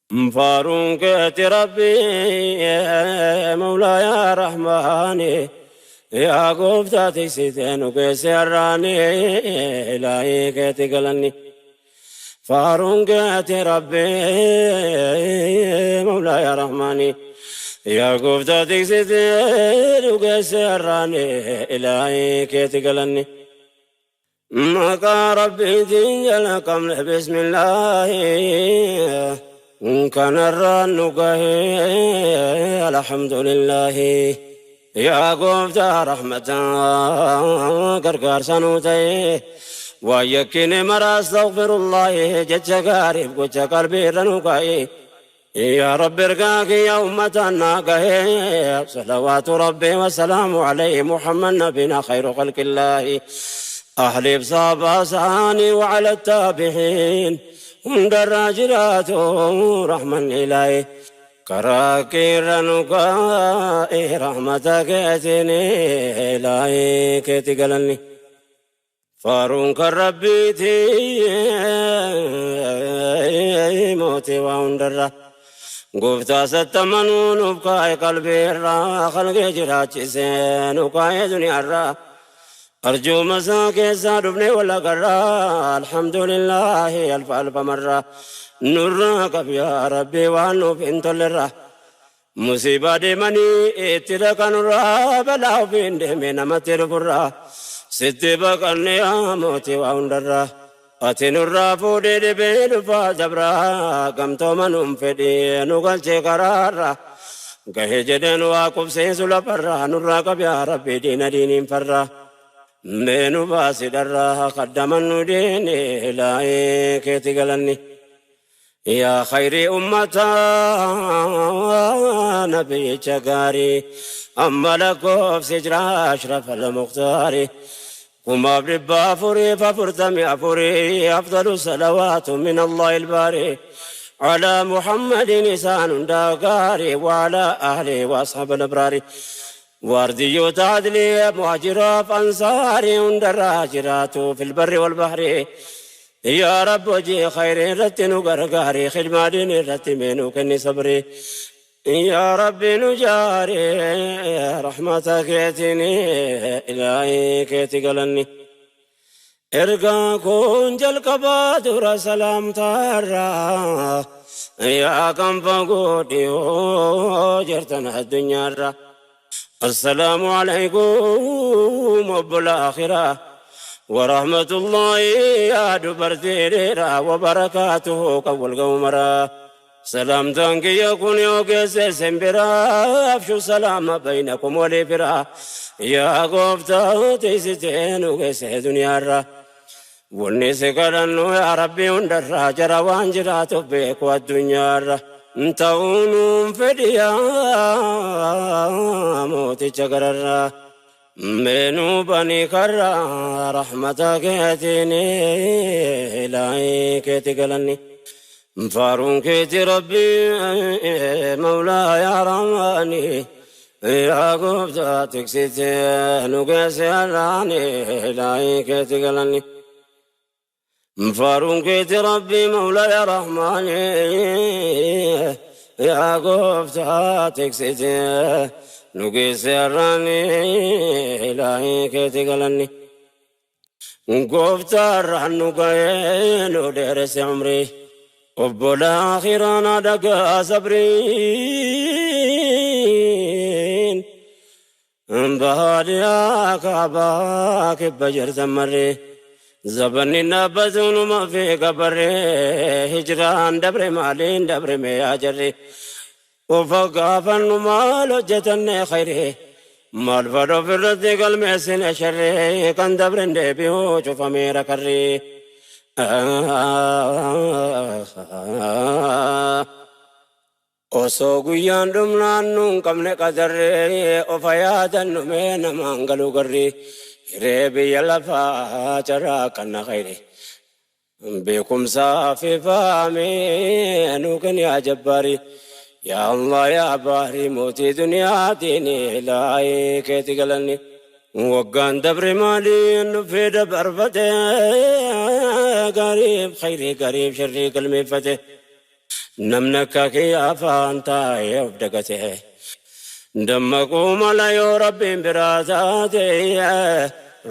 Faaruun keeti Rabbii Mawlaa yaa Rahmaani yaa gooftaa tiksitee nu geesse har'aani ilaahii keeti galanni. Faaruun keeti Rabbii Mawlaa yaa Rahmaani yaa gooftaa tiksitee nu geesse har'aani ilaahii keeti galanni. Maqaa Rabbiitiin jalqabne bismillaahi kanarraan nu gahee alhamdulillaahi yaa gooftaa rahmataa gargaarsa nuu ta'e waan yakkine mara astaghfirullaahi jecha gaariif gocha qalbii irra nu kaa'e يا رب ارقاك يا أمتنا قهي صلوات ربي وسلام عليه محمد نبينا خير خلق الله أهل بصابة ساني وعلى التابعين هند الراجلات رحمة إلهي كراكي رنقائي رحمتك اتني إلهي كتقلني فارون كربيتي موتي وهندرة gooftaa sattamanuu nuuf kaa'e qalbii irraa khalqee jiraachisee nu kaa'e duniyaarraa arjuuma isaa keessaa dhufne wal agarraa alhamdulillaahi alfa alfa marraa nurraa qab yaa rabbi waan nuuf hin tollerraa musiibaa deemanii itti dhaqanurraa balaa ofiin deeme namatti dhufurraa sitti baqanne yaa mootii waa hundarraa ati nurraa fuudhee dhibee dhufaa dabraa gamtooma nuun fedhii nu galchee karaarraa gahee jedheen waa qubsiisu lafarraa nurraa qab yaa rabbi diina diiniin farraa mee nu baasi dharraa kaddaman nu diini ilaahii keeti galanni yaa khayrii ummataa nabiyyicha gaarii amma lakkoofsi jira ashraf al-mukhtaari 44,044 أفضل الصلوات من الله الباري على محمد إنسان داغاري وعلى أهله وأصحاب الأبرار وارديو تعدلي مهاجرة أنصاري اندراجرات في البر والبحر يا رب وجي خير رتن غرغاري خدمة دين رتمين كني صبري يا رب نجاري رحمتك يتني إلهي كتقلني إرقا كون جلقبا در سلام تارا يا كم فقودي جرتنا الدنيا السلام عليكم وب الآخرة ورحمة الله يا دبرتي وبركاته قول قومرا سلام تنكي يكون يوكس سمبرا أفشو سلام بينكم ولفرا يا قفتا تيستين وكس دنيا را وني سكرنو يا ربي وندرا جرا وانجرا تبيك والدنيا را انتونم فديا موتي شكرا منو بني كرا رحمتك يتني إلهي كتقلني فارون كيتي ربي مولاي يا رماني يا قبضة تكسيتي نقاسي الراني إلهي كتقلني فارون كيتي ربي مولاي يا رحماني يا قبضة تكسيتي نقاسي الراني إلهي كتقلني قبضة الرحن قينو درس عمري وبالآخرة دقا صبرين بهاديا كعباك بجر زمري زبني نبزون ما في قبري هجران دبر مالين دبر ميا جري وفقافن مال جتن خيري مال فرو فرد قلمي شري كان دبر دبيو شوف ميرا كري Osoo guyyaan dhumnaan nuun qabne qadarree ofa yaadannu mee namaan galuu garri hiree biyya lafaa carraa kanna khayri beekumsaa fi faamee nuu kenni yaa jabbaari yaa Allah yaa baari mootii duniyaatiin ilaahii keeti galanni. Waggaan dabre maaliin dhufee dabarfate gariif khayrii gariif sharrii galmeeffate. Namni akka kiyya afaan taa'ee of dagate. Dammaquu mala yoo Rabbiin biraa taate.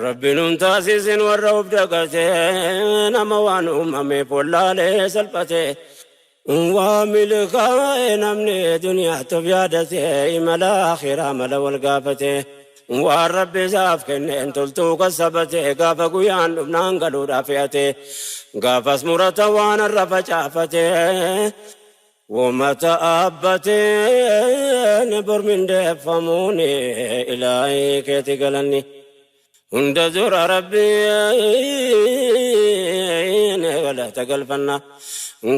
Rabbiin nun taasisin warra of dagate. Nama waan uumameef wallaalee salphate. Waa milkaa'e namni duniyaatti of yaadate, imala akhiraa mala wal gaafate. Waan Rabbi isaaf kenneen toltuu kassabate, gaafa guyyaan dhufnaan galuudhaaf fe'ate. Gaafas murata waan irra facaafate. Uummata dhaabbateen bor mindeeffamuun ilaahii keeti galanni. Hunda dura Rabbiin galata galfanna.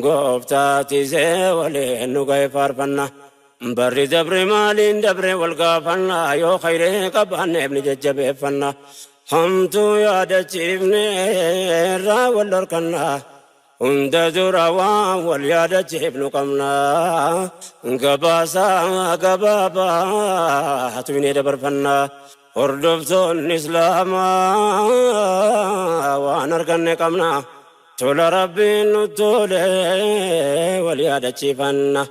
Gooftaa tiisee waliin nu ga'e faarfanna. Barri dabre maaliin dabre wal gaafanna, yoo khayree qabaanneef ni jajjabeeffanna. Hamtuu yaadachiifne irraa wal dhorkanna. Hunda dura waan wal yaadachiifnu qabna. Gabaasaa gabaabaa tuyne dabarfanna. Hordoftoonni Islaamaa waan arganne qabna. Tola Rabbiin nu tole wal yaadachiifanna.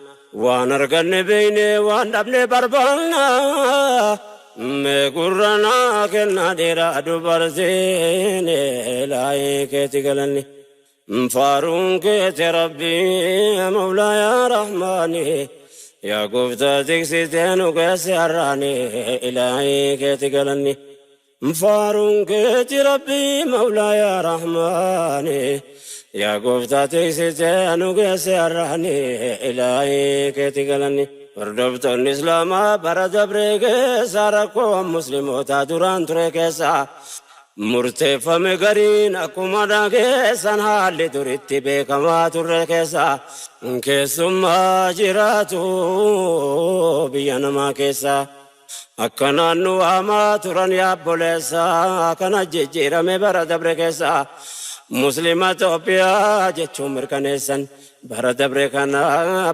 Waan arganne beeyne, waan dhabne barbaanna. Mee gurra naa kenna dhiiraa dubartiin, ilaahii keeti galanni. Faaruun keeti Rabbii Mawlaa yaa Rahmaani. Yaa gooftaa tiksitee nu geesse har'aani, ilaahii keeti galanni. Faaruun keeti Rabbii Mawlaa yaa Rahmaani. Yaa gooftaa tiksitee nu geesse har'aani, ilaahii keeti galanni. Hordoftoonni Islaamaa bara dabree keessa rakkoo muslimootaa duraan ture keessa murteeffame gariin akkuma dhageessan haalli duritti beekamaa turre keessa keessummaa jiraatu biyya namaa keessa. Akka naannoo waamaa turan yaabboleessa kana jijjiirame bara dabre keessa Muslima Itoophiyaa jechuun mirkaneessan, bara dabre kana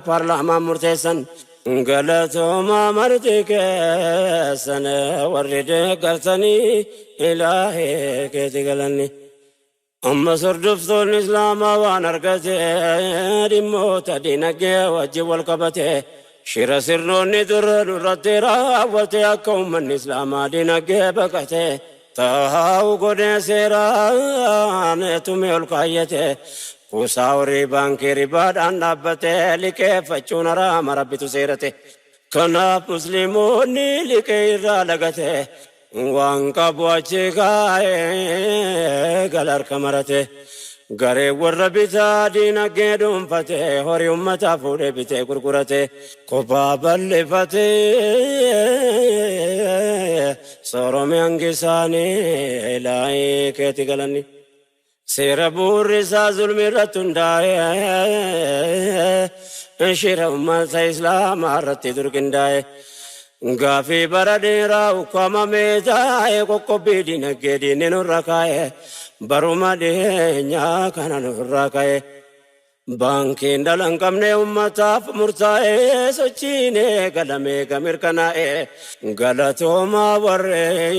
paarlaamaan murteessan. Galatooma marti keessan warri deeggartanii, ilaahee keeti galanni. Ammas hordoftoonni Islaamaa waan argate dhimmoota dinagdee wajjin wal qabate, shira sirnoonni dura nurratti raawwate akka uummanni Islaamaa dinagdee baqate taa'u godhee seeraan tumee ol kaayyate. Kuusaa horii baankii ribaadhaan dhaabbate liqeeffachuun haraama Rabbitu seerate. Kanaaf musliimoonni liqee irraa lagate, waan qabu achi kaa'ee gala harka marate. Garee warra bitaa diinagdee dhuunfate horii uummataa fuudhee bitee gurgurate kophaa bal'ifate soorome hangisaanii, ilaahii keeti galanni. Seera bu'uurri isaa zulmi irratti hundaa'e shira uummata Islaamaa irratti durqindaa'e. Gaafii bara dheeraa ukkaamamee taa'e qoqqobbii dinagdee diinni nurra kaa'e baruma dhiyeenyaa kana nurra ka'e. Baankiin dhala hin qabne uummataaf murtaa'e sochiinee galamee gamirkanaa'e, galatoomaa warree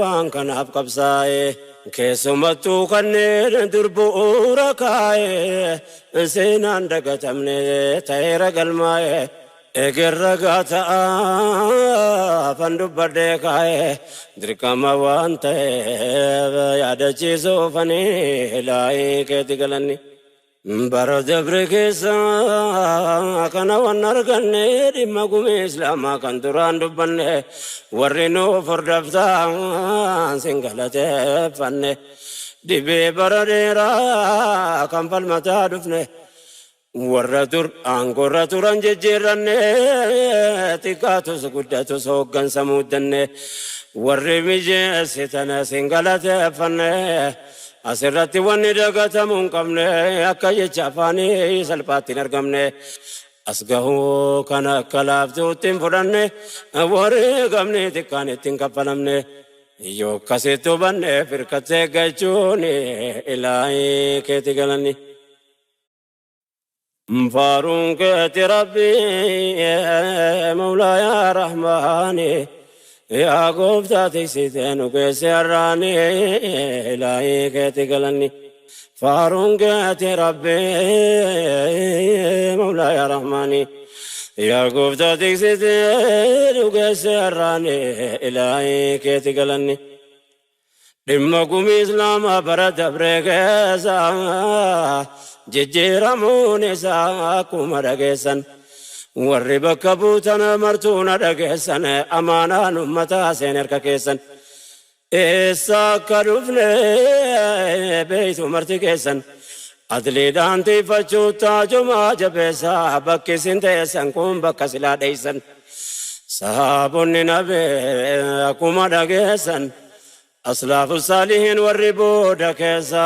waan kanaaf qabsaa'e. Keessumattuu kanneen dur bu'uura kaa'e seenaan dagatamne ta'eera galmaa'e. Egerra gaata'aa fan dubbadhee kaa'e dirqama waan ta'eef yaadachiisuufanii, ilaahii keeti galanni. Bara dabre keessa kana waan arganne dhimma gumii Islaamaa kan duraan dubbanne, warri nuuf hordoftaan sin galateeffanne, dhibee bara dheeraa kan falmataa dhufne, warra dur aangoorra turan jijjiirranne, xiqqaatus guddatus hooggansa muuddanne, warri mijeessitan sin galateeffanne. Asirratti wanni dagatamuu hin qabne akka jecha afaanii salphaatti hin argamne. As gahuu kana akka laaftuutti hin fudhanne, wareegamni xiqqaan itti hin kaffalamne. Yoo akkasitti hubanne firkattee eeggachuun, ilaahii keeti galanni. Faaruun keeti Rabbii Mawlaa yaa Rahmaani. Yaa gooftaa tiksitee nu geesse har'aani, ilaahii keeti galanni. Faaruun keeti Rabbi Mawlaaya Rahmaani. Yaa gooftaa tiksitee dhugeesse har'aani ilaahii keeti galanni. Dhimma gumii Islaamaa bara dabree keessa jijjiiramuun isaa akkuma dhageessan. Warri bakka buutan martuu na dhageessan amaanaan ummataa seen harka keessan. Eessa akka dhufne beeytu marti keessan. Adliidhaan tiifachuu taajumaa jabeessaa bakki isin teessan kun bakka silaa dheeysan. Sahaabonni nabee akkuma dhageessan. Aslaafu saalihiin warri booda keessa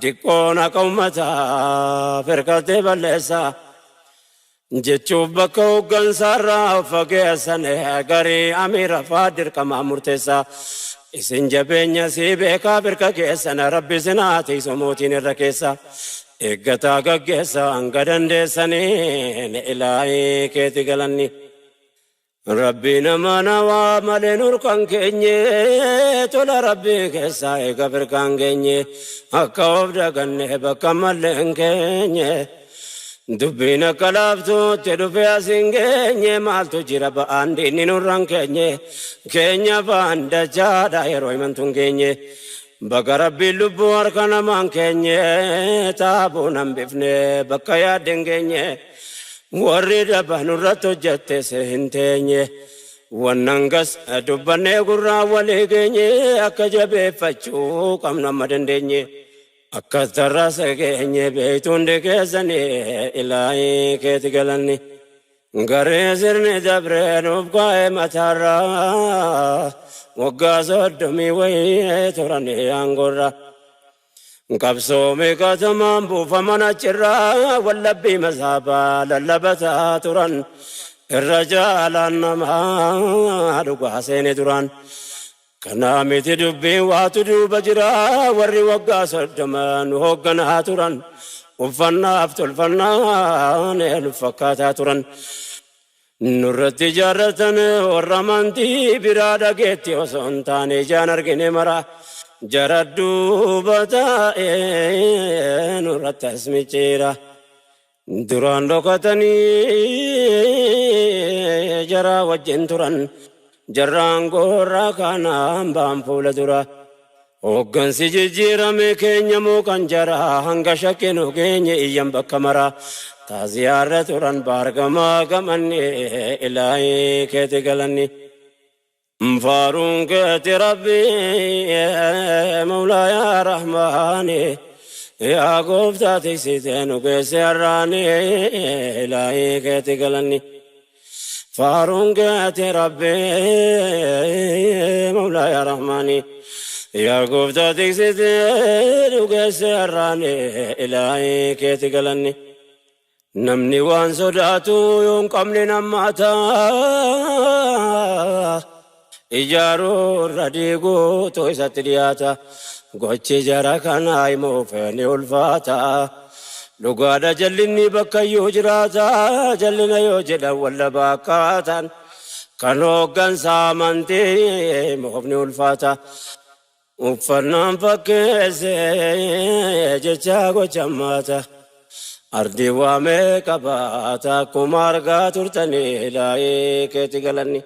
diqqoon akka ummataa firqattee balleessa. Jechuuf bakka hooggansaarraa of fageessan garii amiira faa dirqamaa murteessa. Isin jabeenya sii beekaa firqa keessan Rabbi isin haa tiisu mootiin irra keessa. Eeggataa gaggeessa hanga dandeessaniin ilaahii keeti galanni. Rabbi nama nawaa malee nurkan keenye tola Rabbii keessaa eega firqaan geenye akka of daganne bakka mallee hin keenye. Dubbiin akka laaftuutti dhufee as hin geenye maaltu jira ba'aan diinni nurran keenye keenya faan dachaadha yeroo himantu hin geenye. Baga Rabbiin lubbuu harka namaan keenye taabuun hambifne bakka yaadde hin geenye. Warri daba nurratti hojjettes hin teenye. Wannan gas dubbannee gurraa walii geenye akka jabeeffachuu qabnu amma dandeenye. Akka tarraasa geenye beektu hundi keessanii ilaahii keeti galanni. Garee sirni dabree nuuf kaa'e mataarraa waggaa 30 wayii turanii aangoorra. Qabsoo meeqatamaan buufaman achirraa wallabbii mazaabaa lallabataa turan. Irra jaalaan namaa dhugaa seene duraan. Kanaa miti dubbiin waatu duuba jira warri waggaa 30 nu hoogganaa turan. Uffannaaf tolfannaan nu fakkaataa turan. Nurratti ijaarratan warra amantii biraa dhageetti osoo hin taane ijaan argine mara. Jara duuba taa'ee nurratti as micciira. Duraan dhokatanii jara wajjin turan. Jarraan goorraa kanaan ba'an fuula dura. Hooggansi jijjiirame keenya moo kan jara hanga shakkinu geenye iyyan bakka mara. Taaziyaarra turan baargamaa gamanni ilaahii keeti galanni. Faaruun keeti Rabbi Mawlaa Rahmaani. Yaa gooftaa tiksitee nu geesse har'aani ilaahii keeti galanni. Faaruun keeti Rabbi Mawlaa Rahmaani. Yaa gooftaa tiksitee nu geesse har'aani ilaahii keeti galanni. Namni waan sodaatu yoo hin qabne nammaata. Ijaaruu irra diiguutu isatti dhiyaata. Gochi jara kanaa himuuf ni ulfaata. Dhugaadha jallinni bakkayyuu jiraata. Jallina yoo jedhan wallabaa akkaataan. Kan hooggansa amantii himuuf ni ulfaata. Uffannaan fakkeesse jecha gocha maata. Ardii waamee qabaata akkuma argaa turtanii ilaahii keeti galanni.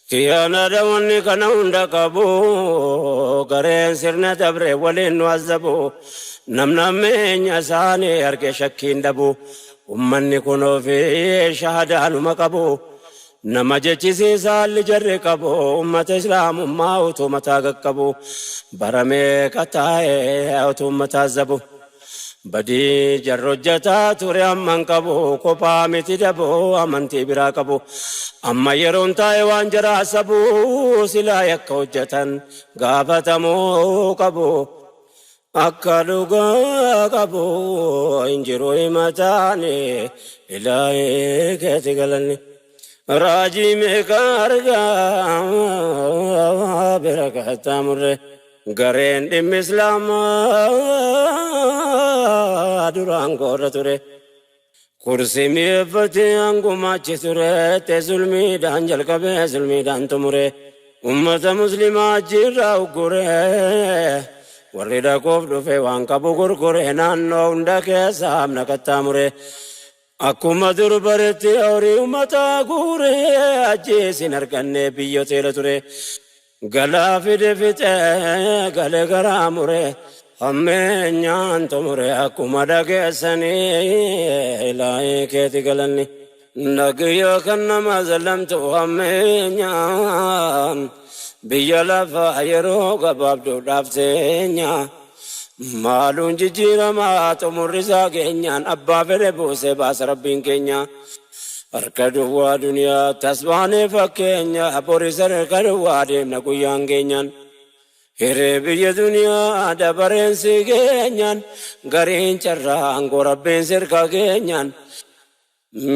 Kiyyaanaadha wanni kana hunda qabu gareen sirna dabre waliin nu azabu. Namna meenya isaanii arge shakkiin dhabu. Ummanni kun ofii shahadaanuma qabu. Nama jechisiisaa haalli jarri qabu ummata islaamummaa utuu mataa qaqqabu. Bara meeqa taa'ee utuu ummata azabu. Badii jarri hojjetaa ture amman qabu kophaa miti dabu amantii biraa qabu. Amma yeroon taa'e waan jara asabu silaa yakka hojjetan gaafatamuu qabu. Akka dhugaa qabu hin jiru himataani ilaahii keeti galanni. Raajii meeqa argaa bira qaxxaamurre gareen dhimmi islaamaa duraan goorra ture. Kursii mi'eeffatee hanguma achi ture zulmiidhaan jalqabee zulmiidhaan xumure. Ummata muslimaa achirraa uggure. Warri dhaquuf dhufe waan qabu gurgure naannoo hunda keessa amna qaxxaamure. Akkuma dur baretti horii uummataa guure ajjeesin arganne biyya teela ture. Galaa fide fixee galee garaa mure. Hammeenyaan xumure akkuma dhageessanii ilaahii keeti galanni. Nagiyya kan nama zalamtu hammeenyaan biyya lafaa yeroo gabaabduudhaaf teenya. Maaluun jijjiiramaa xumurri isaa keenyaan abbaa fedhe buusee baasa rabbiin keenya. Harka duwwaa duniyaa tasbaanee fakkeenya boris harka duwwaa deemna guyyaan keenyaan. Hiree biyya duniyaa dabareen si keenyaan gariin carraa aangoo rabbiin sirka keenyaan.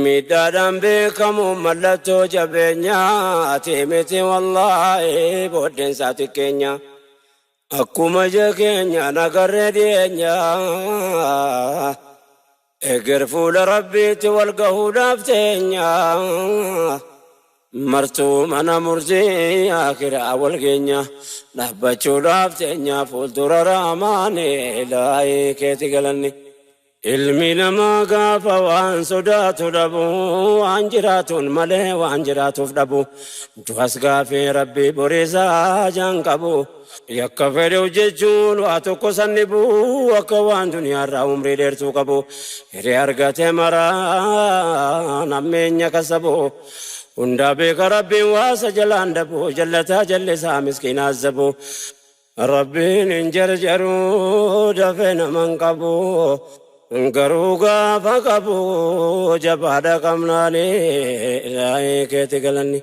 Miidhaadhaan beekamu mallattoo jabeenyaati miti wallaahi booddeen isaa xiqqeenya. Akkuma ija keenyaan agarree dhiyeenya. Eger fuula rabbiitti wal gahuudhaaf teenya. Martuu mana murtii akiraa wal geenya. Dhaabbachuudhaaf teenya fuuldura raamaani ilaahii keeti galanni. Ilmi namaa gaafa waan sodaatu dhabu waan jiraatuun malee waan jiraatuuf dhabu. Du'as gaafii rabbii boriisaa jaan qabu. Yakka fedhe hojjechuun waa tokko sanni buu akka waan duniyaarraa umrii dheertuu qabu. Hiree argate maraa nammeenya kasabu. Hundaa beeka rabbiin waasa jalaan dabu jallataa jallisaa miskiinaa zabu. Rabbiin hin jarjaruu dafee naman qabu. Garuu gaafa qabu jabaadha qabnaani ilaahii keeti galanni.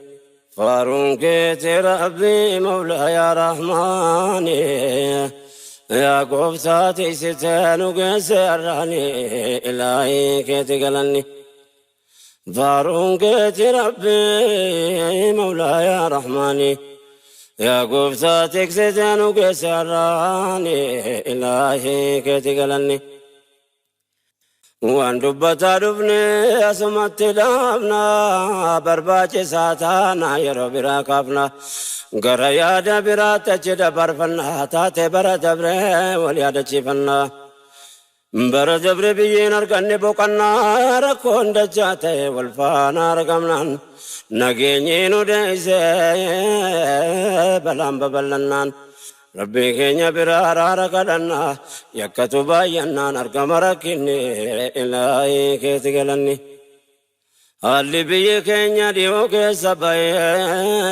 Faaruun keeti rabbii mawlaa yaa rahmaani. Yaa gooftaa tiksitee nu geesse har'aani ilaahii keeti galanni. Faaruun keeti rabbii mawlaa yaa rahmaani. Yaa gooftaa tiksitee nu geesse har'aani ilaahii keeti galanni. Waan dubbataa dhufne asumatti dhaabna barbaachisaa taana yeroo biraa kaafna gara yaada biraatti achi dabarfanna taate bara dabre wal yaadachiifanna. Bara dabre biyyeen arganne boqannaa rakkoon dachaa ta'e wal faana argamnaan nageenyi nu deessee balaan babal'annaan. Rabbii keenya biraa araara kadhannaa yakkatu baay'annaan argama rakkinni ilaahii keeti galanni. Haalli biyyi keenya dhiyoo keessa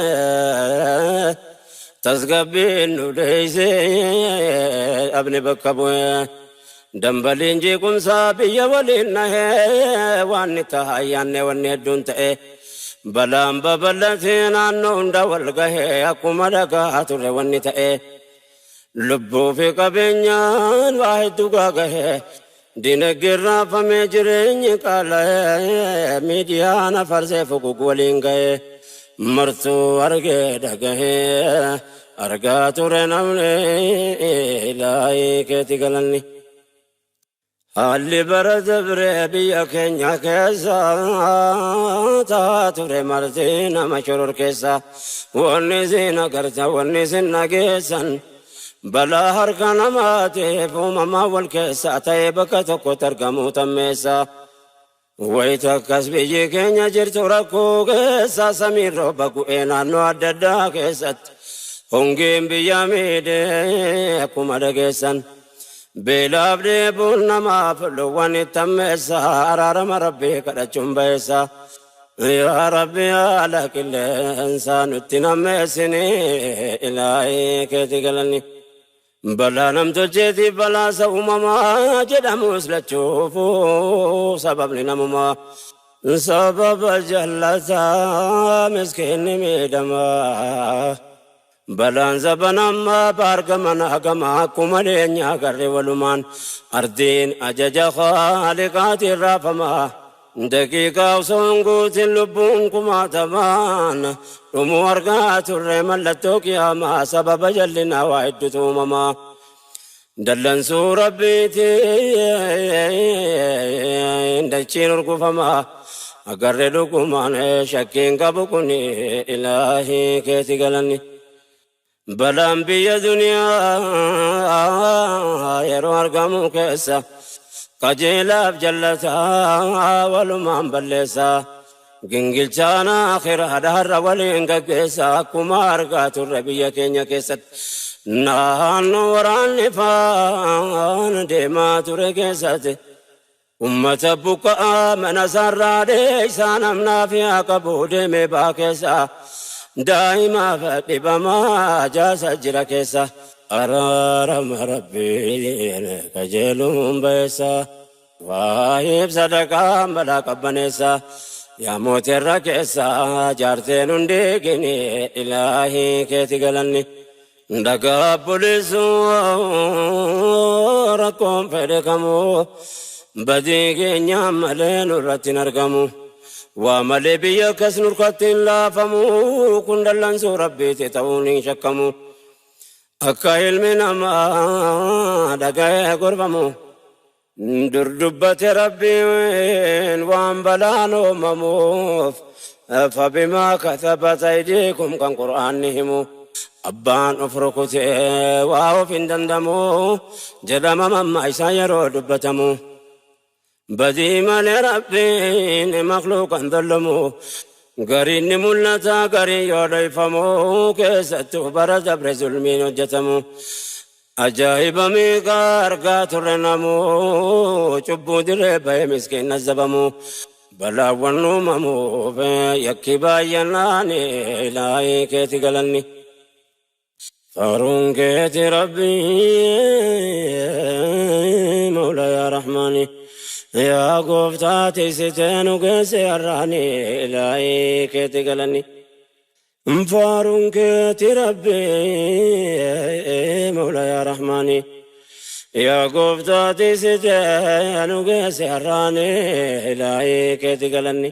ba'ee tasgabbiin nu deessee abni bakka bu'ee. Dambaliin jeequmsaa biyya waliin nahee waan ni ta'a ayyaanne wanni hedduun ta'e. Balaan babal'atee naannoo hunda wal gahee akkuma dhagaa turre wanni ta'e. Lubbuu fi qabeenyaan waa hedduu gaagahee dinagdeen raafamee jireenyi qaala'ee miidiyaan afarsee fuguug waliin gahee martuu argee dhagahee argaa ture namni ilaahii keeti galanni. Haalli bara dabree biyya keenya keessa taa ture marti nama shoror keessa wanni isin agarta wanni isin dhageessan balaa harka namaatiif uumamaa wal keessa ta'ee bakka tokkotti argamuu tammeessa. Wayita akkas biyyi keenya jirtu rakkoo keessa samiin rooba gu'ee naannoo adda addaa keessatti hongeen biyya miidhee akkuma dhageessan. Beelaaf dheebuun namaaf loowwan itti ammeessa araarama rabbii kadhachuun ba'eessa. Yaa Rabbi haala qilleensaa nutti nammeessini ilaahii keeti galanni. Balaa namtolcheetiif balaasa uumamaa jedhamus lachuufuu sababni namumaa. Sababa jallataa miskiinni miidhamaa. Balaan zabanammaa baargaman hagama akkuma leenyaa garri walumaan ardiin ajaja khaaliqaatiin raafamaa. Daqiiqaa osoo hin guutin lubbuun kumaatamaan dhumuu argaa turre mallattoo qiyaamaa sababa jallinaa waa hedduutu uumamaa. Dallansuu rabbiitiin dachiin urgufamaa agarre dhugumaan shakkiin qabu kun ilaahii keeti galanni. Balaan biyya duniyaa yeroo argamu keessa qajeelaaf jallataa walumaan balleessa. Gingilchaan akhiraadha har'a waliin gaggeessa akkuma argaa turre biyya keenya keessatti. Naannoo waraanni faan deemaa ture keessatti. Ummata buqqa'aa mana isaarraa dheeysaa namnaaf yaa qabu deemee baa keessa. Daa'imaaf dhibamaa jaasa jira keessa. Araarama Rabbiin qajeeluun ba'eessa. Waa'eef sadaqaan balaa qabbaneessa. Yaa mootirra keessa jaarteen hundi gini ilaahii keeti galanni. Dhagaa bulisuu rakkoon fedhe kamuu badii keenyaan malee nurratti hin argamu. Waa malee biyya akkas nurkatti hin laafamu kun dallansuu Rabbiiti ta'uun hin shakkamu. Akka ilmi namaa dhaga'ee gorfamu. Dur dubbate Rabbiin waan balaan uumamuuf fabimaa katabat aydiikum kan Qur'aanni himu. Abbaan of rukutee waa of hin dandamu jedhama mammaa isaa yeroo dubbatamu. Badii malee Rabbiin makhluuqan dollamu. Gariin ni mul'ata gariin yoo dhoyfamu keessattuu bara dabre zulmiin hojjetamu. Ajaa'iba meeqa argaa turre namuu cubbuu dirree bahee miskiin azabamu. Balaawwan uumamuuf yakki baay'annaan ilaahii keeti galanni. Faaruun keeti Rabbii Mawla yaa Rahmaani. Yaa gooftaa tiksitee nu geesse har'aani ilaahii keeti galanni. Faaruun keeti Rabbii Mawla yaa Rahmaani. Yaa gooftaa tiksitee nu geesse har'aani ilaahii keeti galanni.